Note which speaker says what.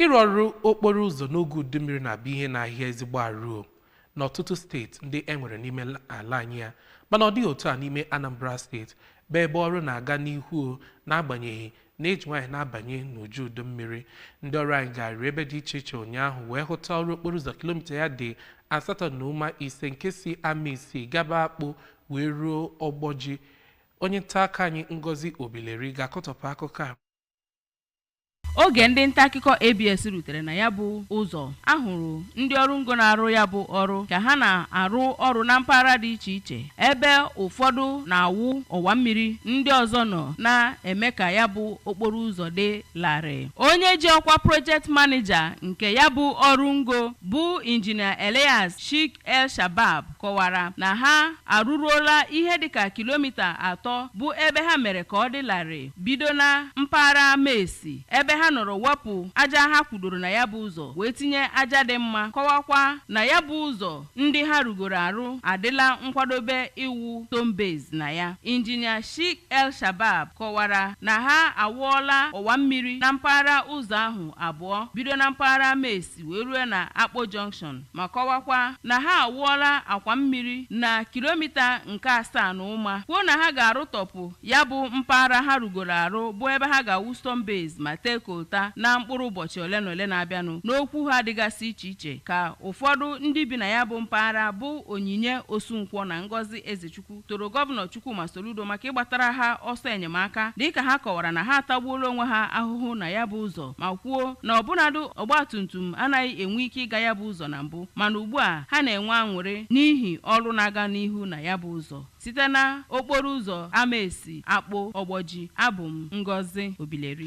Speaker 1: Ịrụ ọrụ okporo ụzọ n'oge udu mmiri na-abụ ihe na-ahịa ezigbo arụ n'ọtụtụ steeti ndị e nwere n'ime ala anyị ya, mana ọ dịghị otu a n'ime Anambra Steeti, bụ ebe ọrụ na-aga n'ihu n'agbanyeghị na eji nwaanyị na-abanye n'uju udu mmiri. Ndị ọrụ anyị gagharịrị ebe dị iche iche ụnyaahụ wee hụta ọrụ okporo ụzọ kilomita ya dị 8.5 nke si Amaisi gaba Akpụ wee ruo Ọgbọji. Onye nta akụkọ anyị, Ngozi Obileri, ga-akọtọpụ akụkọ a.
Speaker 2: Oge ndị nta akụkọ ABS rutere na ya bụ ụzọ, ahụrụ ndị ọrụ ngo na-arụ ya bụ ọrụ ka ha na-arụ ọrụ na mpaghara dị iche iche, ebe ụfọdụ na-awụ ọwa mmiri, ndị ọzọ nọ na-eme ka ya bụ okporo ụzọ dị larịị. Onye ji ọkwa project manager nke ya bụ ọrụ ngo, bụ Injinia Elias Sheikh El Shabab, kọwara na ha arụruola ihe dịka kilomita 3, bụ ebe ha mere ka ọ dị larịị, bido na mpaghara Amaesi, ebe ha nọrọ wepụ aja ha kwudoro na ya bụ ụzọ wee tinye aja dị mma. Kọwakwa na ya bụ ụzọ ndị ha rugoro arụ adịla nkwadobe iwu stone base na ya. Injinia Sheikh El Shabab kọwara na ha awụọla ọwa mmiri na mpaghara ụzọ ahụ abụọ, bido na mpaghara Amaesi wee ruo na Akpo Junction, ma kọwakwa na ha awụọla akwa mmiri na kilomita nke 7.5. Kwuo na ha ga-arụtọpụ ya bụ mpaghara ha rugoro arụ, bụ ebe ha ga-awụ stone base ma tee coal tar, na mkpụrụ ụbọchị ole na ole na-abịanụ. N'okwu ha dịgasị iche iche, ka ụfọdụ ndị bi na ya bụ mpaghara, bụ Onyinye Osunkwọ na Ngozi Ezechukwu, toro Gọvanọ Chukwuma Soludo maka ịgbatara ha ọsọ enyemaka, dịka ha kọwara na ha atagbuola onwe ha ahụhụ na ya bụ ụzọ, ma kwuo na ọbụnadụ ọgbatumtum anaghị enwe ike ịga ya bụ ụzọ na mbụ, mana ugbu a ha na-enwe aṅụrị n'ihi ọrụ na-aga n'ihu na ya bụ ụzọ. Site na okporo ụzọ Amaesi Akpụ Ọgbọji, abụ m Ngozi Obileri.